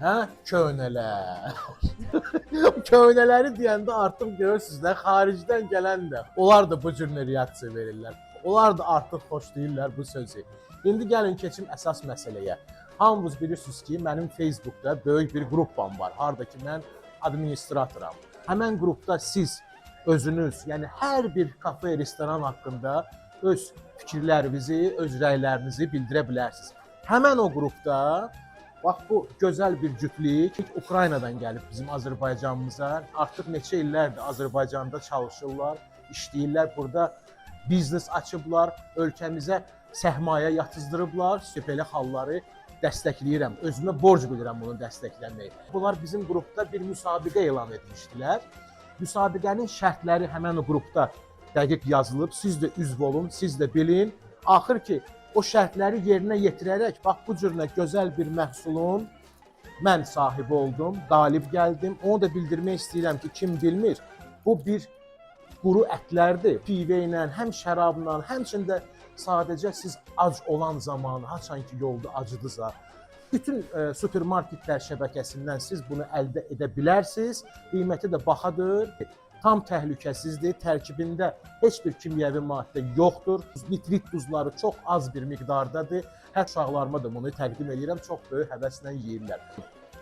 Hə? Köhnələr. Köhnələri deyəndə artıq görürsüz də, xaricdən gələn də, onlar da bu cür reaksiya verirlər. Onlar da artıq xoşlayırlar bu sözü. İndi gəlin keçim əsas məsələyə. Hamınız bilirsiniz ki, mənim Facebookda böyük bir qrupam var. Harda ki mən administratoram. Həmən qrupda siz özünüz, yəni hər bir kafe, restoran haqqında öz fikirlərinizi, öz rəylərinizi bildirə bilərsiniz. Həmən o qrupda bax bu gözəl bir cütlük Ukraynadan gəlib bizim Azərbaycanımıza. Artıq neçə illərdir Azərbaycanda çalışırlar, işləyirlər. Burada biznes açıblar, ölkəmizə sərmayə yatızdırıblar. Belə halları dəstəkləyirəm. Özümə borc bilirəm bunu dəstəkləməyi. Bunlar bizim qrupda bir müsabiqə elan etmişdilər. Müsabiqənin şərtləri həmən o qrupda dəqiq yazılıb. Siz də üzv olun, siz də bilin. Axır ki, o şərtləri yerinə yetirərək bax bu cür nə gözəl bir məhsulun mən sahibi oldum, qalib gəldim. Onu da bildirmək istəyirəm ki, kim bilmir, bu bir quru ətlərdir. Pivə ilə, həm şərabla, həmçində sadəcə siz ac olan zamanı, haçan ki yolda acıdısa, bütün supermarketlər şəbəkəsindən siz bunu əldə edə bilərsiniz. Qiyməti də bahadır. Tam təhlükəsizdir. Tərkibində heç bir kimyəvi maddə yoxdur. Nitrit duzları çox az bir miqdardadır. Hər uşaqlarıma da bunu təqdim edirəm. Çox böyük həvəslə yeyirlər.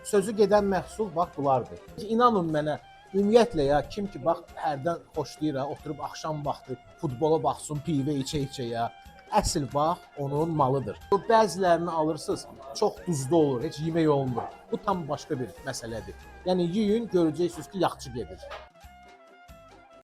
Sözü gedən məhsul bax bunlardır. İnanın mənə, ümumiyyətlə ya kim ki bax hərdən xoşlayır ha, oturub axşam vaxtı futbola baxsın, pivə içə-içə ya. Əsl bax onun malıdır. Bu bəzilərini alırsınız, çox duzlu olur, heç yemək olmur. Bu tam başqa bir məsələdir. Yəni yeyin, görəcəksiniz ki, yaxşı gedir.